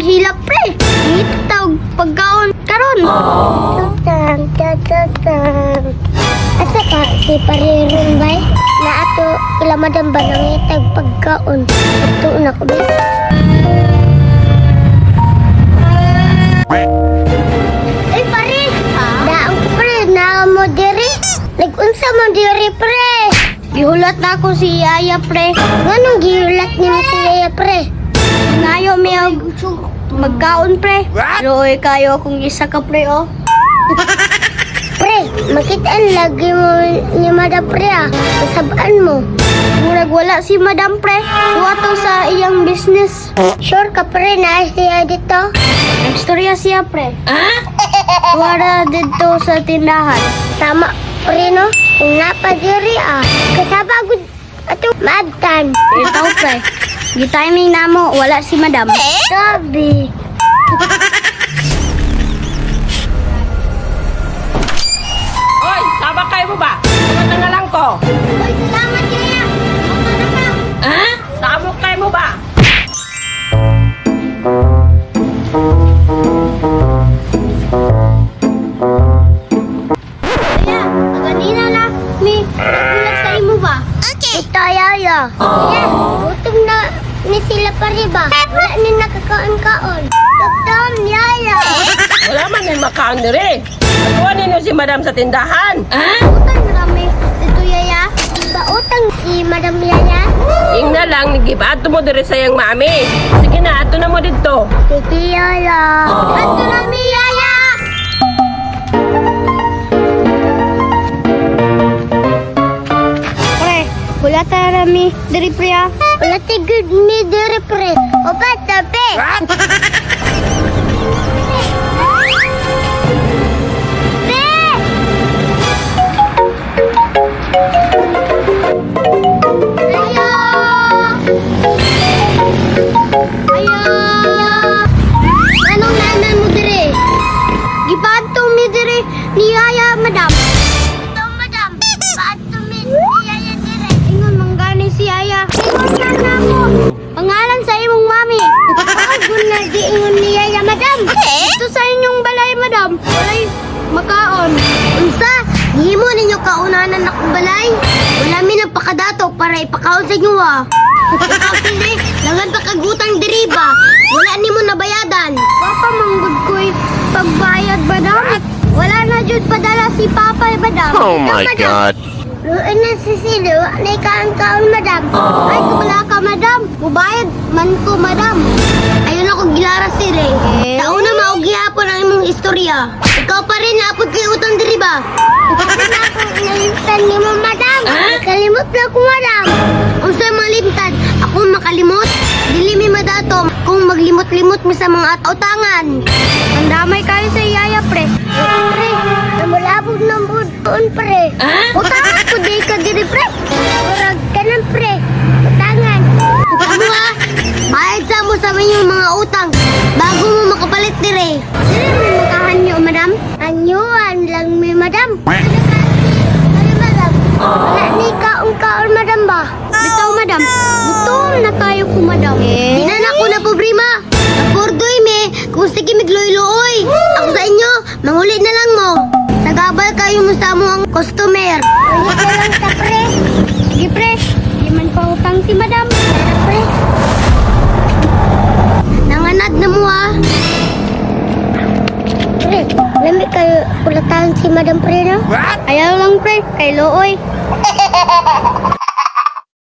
hilak, pre. Ngita og pagkaon karon. Tan tan tan tan. Asa ka si pariron bay? Na ato ila madam ba nangitag pagkaon? Ato na ko ba? Ay pare, daong ko pre, na mo diri. Nag-unsa mo diri pre? Gihulat na ako si Yaya, pre. Nganong gihulat nimo si Yaya pre? Ngayo mi og magkaon, pre. Luoy kayo kung isa ka, pre, oh. Pre, makitaan lagi mo ni madam pre ah. Masabaan mo. Murag wala si madam, pre. Tuwa to sa iyang business. Sure ka pre na siya dito? Nagstorya siya, pre. Tuwa dito sa tindahan. Tama pre no? Kung napadiri ah. Kasaba gud ato maagtan. Itaw, pre. Gitiming namo, wala si madam. Sabi. Hoy, sama kayo mo ba? Kumanta na lang ko. Uy, salamat Yaya. Ako na ka. Samok kayo mo ba? Kaya, ganina na, mi, nagulat sa imo ba? Ito Yaya. Yaya, gutom na ni sila pare ba? Wala ni nakakaon-kaon. Gutom Yaya. Wala man may makaon diri. Atuan ninyo si madam sa tindahan. Utang rami dito, Yaya. Pautang si Madam Yaya. Ing na lang, gibato mo diri sa iyang mami. Sige na, ato na mo dito. Sige Yaya. Ato na mi, Yaya! Pre, wala ta rami diri, pre, ah. Wala tigid mi diri pre. Opa, tabi. Be! Ayo! Ayo! Anong nanan mo diri? Gipadto mi diri ni Yaya, madam. Ito, madam. Paadto mi ni Yaya diri. Ingon manggani si Yaya. Ingon na namo. Pangalan sa imong mami. Bago na giingon ni Yaya, madam. Ito sa inyong balay, madam. Walay makaon. Unsa? Gihimo ninyo kaunanan akong balay? Wala mi nagpakadato para ipakaon sa inyo ah. Ikaw sili, langan pa kagutang diri ba? Wala nimo nabayadan. Papa manggod ko'y pagbayad, madam. Wala na jud padala si Papa, madam. Oh my Madam. God. Luin na si Sili, wa na kaon-kaon madam. Ay, kabala ka, madam. Mubayad man ko, madam. Ayun ako gilara sir eh. Eh? Sa una mao gihapon ang imong istorya. Ikaw pa rin naapod kay utang diri ba? Ako na ako nalimtan nimo madam. Kalimot na ako madam. Unsa malimtan? Ako makalimot. Dili mi madato kung maglimot-limot mi sa mga utangan. Ang damay kayo sa Yaya, pre. Pre, namulabog ng budon pre. Utangan ko di ka diri, pre. Murag kanan pre. Utangan. Amo ha, bayad sa mo sa inyong mga utang bago mo makapalit dire. Dili mo makahanyo, madam. Anyuan lang mi madam. Ano madam? Wala ni kaon-kaon madam ba? Bitaw, madam. Gutom na kayo ko, madam. Di na na ako na problema. Napordoy me, kung sige migloy-looy. Ako sa inyo, manguli na lang mo. Tagabal kayo mo sa mo ang customer. Uli na lang ta pre. Sige, pre. Di man pa utang si madam. Tara, pre. Nanganad na mo ah. Pre, lami kayo kulatan si madam pre no? Ayaw lang, pre. Kay Looy.